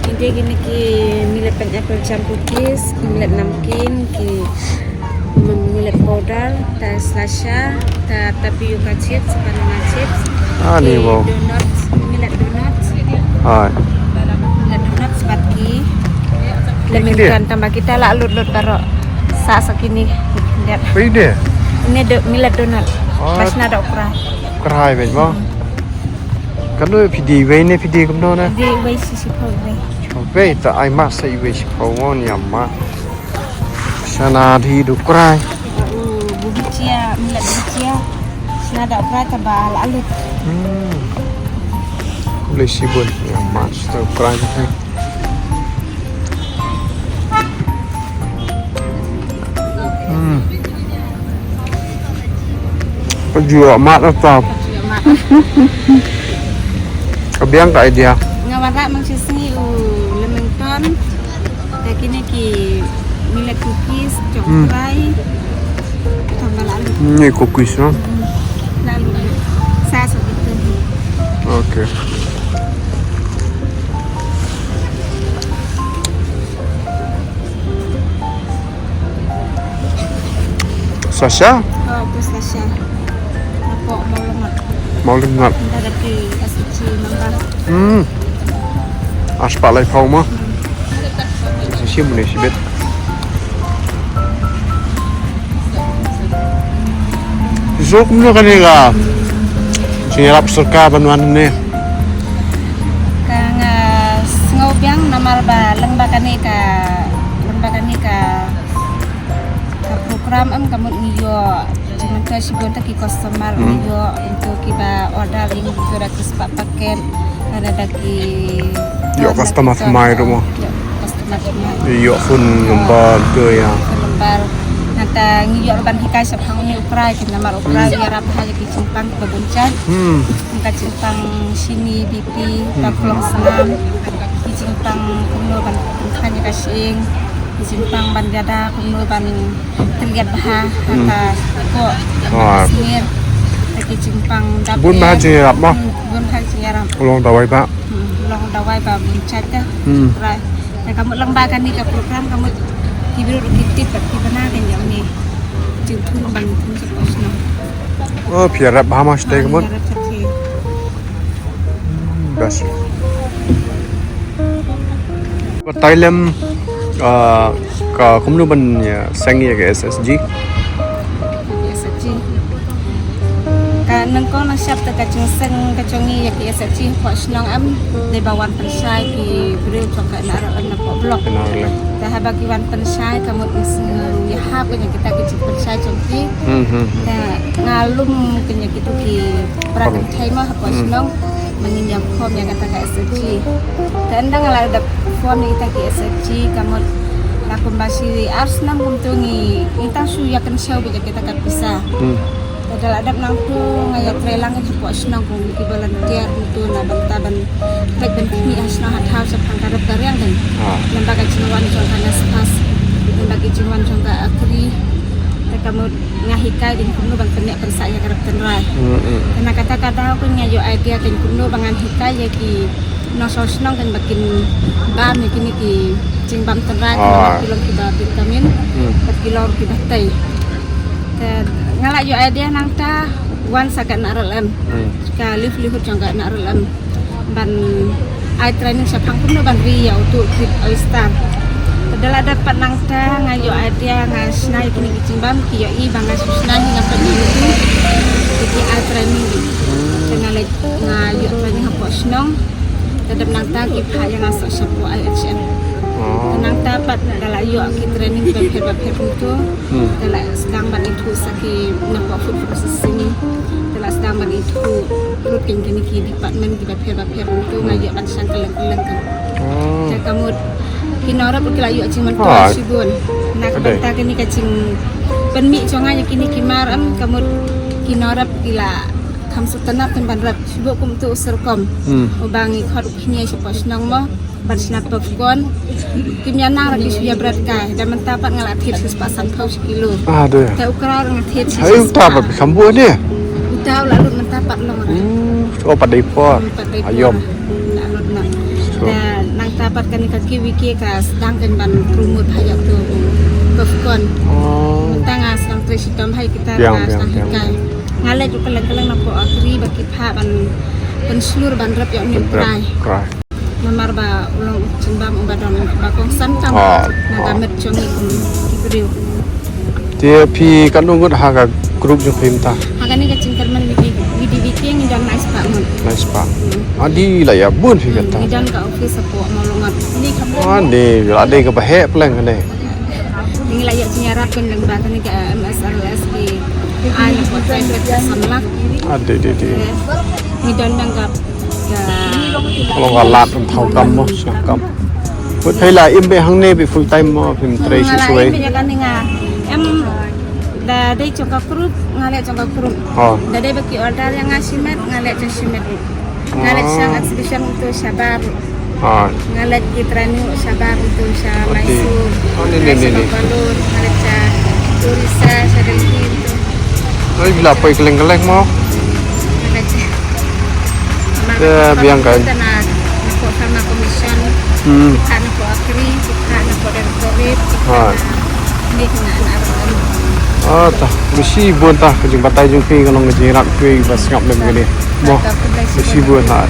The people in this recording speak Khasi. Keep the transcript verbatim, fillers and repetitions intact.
Ite kine ki millet pineapple jam cookies, ki millet namkeen, ki millet powder, ta slasha, ta tapioca chips, banana chips. Ah, ni, wow. Donuts, millet donuts. Hai. Millet donuts bad ki lemington, tang ba kita la lut lut baroh. Sa sa kine. Dep. Oi, de. Ine de millet donut. Ah. Ba shna da u krai. Krai bad mo. Kano phi die wei ne phi die kumno ne? Die wei shi shiphew wei. Wei ta ai ma sa i wei shiphew won ya ma. Shana di du krai. U bubichia, millet bubichia. Shna da u krai ta ba la lut. Hmm. Khublei shibun ya ma shita u krai. Hmm. Ka ju mat na ta. Ka biang ka idea. Nga wanrah mang shisngi u lemington. Te kine ki millet cookies, chok fry. Tang ba la lut. Ni cookies no. La lut. Sa sa bitu. Okay. Slasha? Oh, tu slasha. Apo mau lemak. Mau lemak. Ada ki S H G nambah. Hmm. Aspa lai pau ma. Slasha mune sibet. Zok mune kane ka. Sini rap serka ban wan ne. Ka nga sngew biang namar ba leng ba kane ka, leng ba kane ka, ka program em ka mut ngi ïoh jingmyntoi shibun ta ki customer ngi ïoh into kiba order ïa ngi into da ki spah paket, lada da ki ïoh customer thymmai ruh mo. Ïoh customer thymmai. Ïoh phone number tu ïa. Phone number. Nangta ngi ïoh ruh ban hikai shaphang une u krai, ki namar u krai ïarap ha ïa ki jingpang kiba bun jait. Hmm. Ka jingpang shini, B P, ka klong snam, ki jingpang kumno ban pynkheiñ ïa ka shyieng, ki jingpang ban ïada kumno ban tylliat bha ha ka kpoh, ha ka snier, ki jingpang dap. Bun bha jingïarap mo. Hmm, bun bha jingïarap. Long dawai ba. Hmm, long dawai ba bun jait ka. Hmm. Right. Te ka mut lang ba kane ka program ka mut ki briew ruh ki tip bad ki bna ka ïa une. Jingthung ban thung sha pos no. Oh, phi ïarap bha mo shatei ka mut. Ïarap shatei. Bas. Batai lem, ah, ka kumno ban ïa seng ïa ka S H G. Ka nyngkong na shap te ka jingseng ka jong ngi ïa ki S H G hapoh shnong em, dei ba wan pynshai ki briew jong ka N R L M na poh block. N R L M. Te haba ki wan pynshai ka mut ngi sngew ïahap ïa kita ki jingpynshai jong ki. Hmm, hmm. Te nga lum ïa kito ki para kynthei mo hapoh shnong. Ba ngin ïa form ïa kata ka S H G. Te ynda nga la dep form ïa kita ki S H G ka mut la kumba shi ar snem kumto ngi, ngi tang shu ïa kynshew beit ïa kita ka pisa. Hmm. Te da la dep nangto nga ïa trei lang ïa hapoh shnong kum ki volunteer kumto na bynta ban peit ban khmih ha shnong ha thaw shaphang ka rep ka riang kan. Ah. Lem bad ka jingwan jong ka NESPAS, lem bad ka jingwan jong ka Agri. Te ka mut nga hikai dei kumno ban pynïap pynsah ïa ka rep tynrai. Hmm, hmm. Te na kata ka daw kan nga ïoh idea kan kumno ba ngan hikai ïa ki nongshong shnong kan ba kin bam ïa kine ki jingbam tynrai, ah, kan ba ki long kiba vitamin, hmm, bad ki long kiba tei. Te nga la ïoh idea nangta wan sa ka N R L M. Hmm. Ka livelihood jong ka N R L M. Ban ai training shaphang kumno ban ri ïa uto u kit oyster. Te da la dep pat nangta nga ïoh idea nga shna ïa kine ki jingbam ki ïohi ba nga shu shna hi nga pynïoh uto. Te ki ai training. Te nga leit nga ïoh training hapoh shnong. Te dep nangta ki phah ïa nga soh shapoh I H M. Oh. Te nangta pat da la ïoh ki training bapher bapher kumto. Hmm. Te la sdang ban ithuh sa ki na ka food processing. Te la sdang ban ithuh lut kine kine ki department kiba pher ba pher kumto nga ïoh ban shang kylleng kylleng kan. Oh. Te ka mut ki nongrep ki la ïoh jingmyntoi shibun. Na ka bynta kane ka jingpynmih jong nga ïa kine ki mar em ka mut ki nongrep ki la kham sngewtynnat kan ban rep. Shu buh kumto u Syrkom. Hmm. Uba ngi khot u khñiai shapoh shnong mo. Ban shna popcorn. Kim ïa nang ra ki shu ïa bret kai. Da mynta pat nga la thied shi spah sanphew shi kilo. Ah, dei. Te u kraw nga thied shi spah. Ai, uta pat kham buh ne. Uta u la lut mynta pat long ra. Hmm, oh, pat dei por. Hmm, pat dei por. Ayo. La lut na. Te nangta pat kane ka K V K ka sdang kan ban promote ha ïa uto u PEFCON. Oh. Mynta nga sdang trei shitom ha kita, biang, ka biang, sdang biang, hikai. Nga leit ruh kylleng kylleng napoh Akri ba ki phah ban pynshlur ban rep ïa une u trai. Ban rep trai. Namar ba u long u jingbam uba don ba kongsan tam. Ah, na ka, ah, met jong ngi kum ki briew. Te phi katno ngut ha ka group jong phi mynta? Ha kane ka jingkyrmen V D V K ngi don lai spah ngut. Lai spah. Hmm. Adi la ïa bun phi kata. Ngi don ka office hapoh Mawlyngot. Ni ka, adi la dei kaba heh pleng kane. Ngi la ïa jingïarap kane lyngba kane ka M S R S ki ai hapoh private ka san lak. Adi, adi, adi. Ngi don dang ka Ka long ka lad, thaw kam mo, sngap kam. Put phi la im beit hangne beit full time mo, phim trei shuh shuh? Nga la im beit ïa kane nga. Em, da dei jong ka group, nga leh jong ka group. Oh. Da dei ba ki order ïa nga shimet, nga leh jong shimet. Nga leh, oh, shang exhibition uto shabar. Ah. Nga leit ki training shabar uto sha, okay, Mysore. Oh, ni, ni, ni, ni. Nga leit sha Bangalore, nga leit sha Orissa, sha Delhi uto. Oi, phi la poi kylleng kylleng mo. Nga leit sha. Te biang kan. Kita na, napoh Pharma Commission. Hmm. Kita napoh Akri, kita napoh Directorate, kita, ha, na, ni na, na, na. Ah, ta. Biang bun ta ka jingbatai jong phi, ka long ka jingïarap phi ba sngap lem kane. Mo. Biang bun ta.